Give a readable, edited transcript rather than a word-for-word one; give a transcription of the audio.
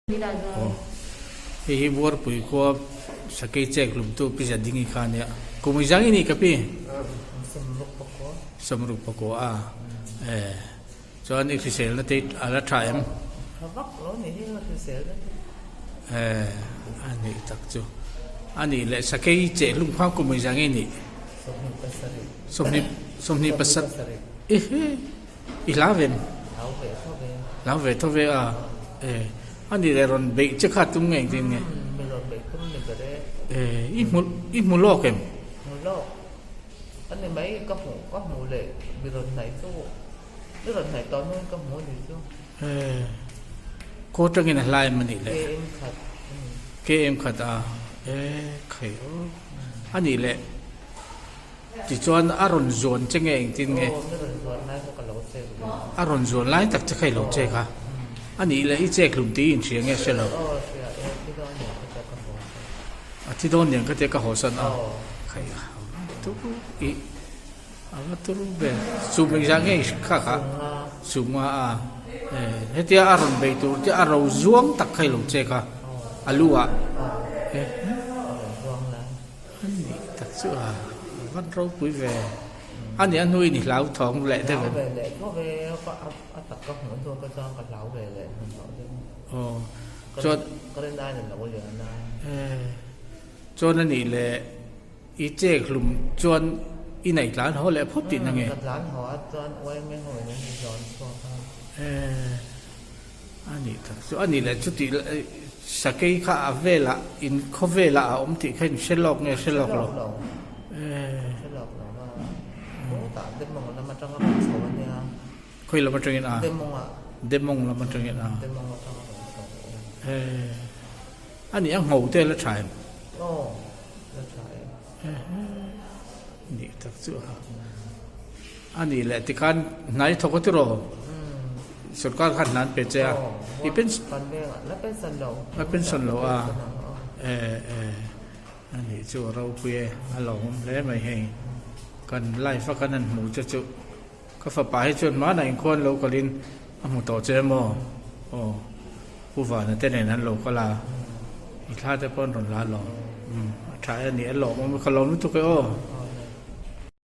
Aw, hei hi Buarpui khua sakei chek hlumtu Pi Zadingi kha a nia. Kum i zang i nih ka pi? Sawmruk pakua a. E, chuan i hriselna te a la tha em? Tha vak lo ni hi ka hriselna te. E, a nih tak chu. A nih leh sakei cheh hlum kha kum i zang i nih? 27. 27. Ehe. I hlau ve em? Hlau ve tho ve. Hlau ve tho ve a. E, a nih leh rawn beih che kha tum nge engtin nge? Mi rawn beih tum ni ber e. E, i hmu, i hmu lawk em? Hmu lawk. A ni mai, ka hmu, ka hmu leh mi rawn hnaih chu, mi rawn hnaih tawh hnuin ka hmu a ni chu. E, khaw atangin a hla em a nih leh? KM khat a ni. KM khat a, e, khai aw. A nih leh. Tichuan a rawn zuan che nge engtin nge? Aw, mi rawn zuan lai kha ka lo chek ve. A rawn zuan lai tak che kha i lo chek a. A nih leh i chek hlum tih i inhria nge hre lo? Aw, hria e, a thi dawn niang ka tia ka haw san. A thi dawn niang ka tia ka haw san a. Khai a va turu i, a va turu ve. Chum engzah nge i kha kha? Chum nga. Chum nga a. E, hetia a rawn bei tur te a ro zuang tak kha i lo chek a, a lu ah. Aw, a rawn zuang lai. A nih tak chu a van ropui ve. A nih a hnuin i hlau thawng leh deuh em? Hlau ve leh tho ve a tak ka hmuh hnu ka chuan ka hlau ve leh hmanhmawh deuh. Aw chuan Ka rin aiin a lo lian a. Chuan a nih leh i chek hlum chuan i neih tlan haw leh phawt tihna nge? Ka tlan haw a chuan uaime haw in an zawn chhuak a. A nih tak chu a nih leh chutih sakei kha a velah in khawvelah a awm tih kha in hre lawk nge hre lawk lo? Hre lawk lo a, kawtah Demong lam atanga rawn chho a nia. Khawi lam atangin a? Demong ah. Demong lam atangin a. Demong atanga rawn chho a nia. A nih a ngho te la tha em? Aw, la tha e. Nih tak chu a. A nih leh tikhan hnai thawk a tiraw? Sorkar khan hna an pe che a. I pension La pension lo. La pension lo a. E e a nih chu a ropui e. A lawmawm hle mai hei. Kan life a kan han hmuh che chu ka fapa hi chuan hmanah inkhuan lo kalin a hmu tawh che emaw? Aw Pu Vana te nen an lo kal a. I thla te pawh an rawn la alawm. A tha e a nih a lawmawm e. Ka lawm lutuk e aw.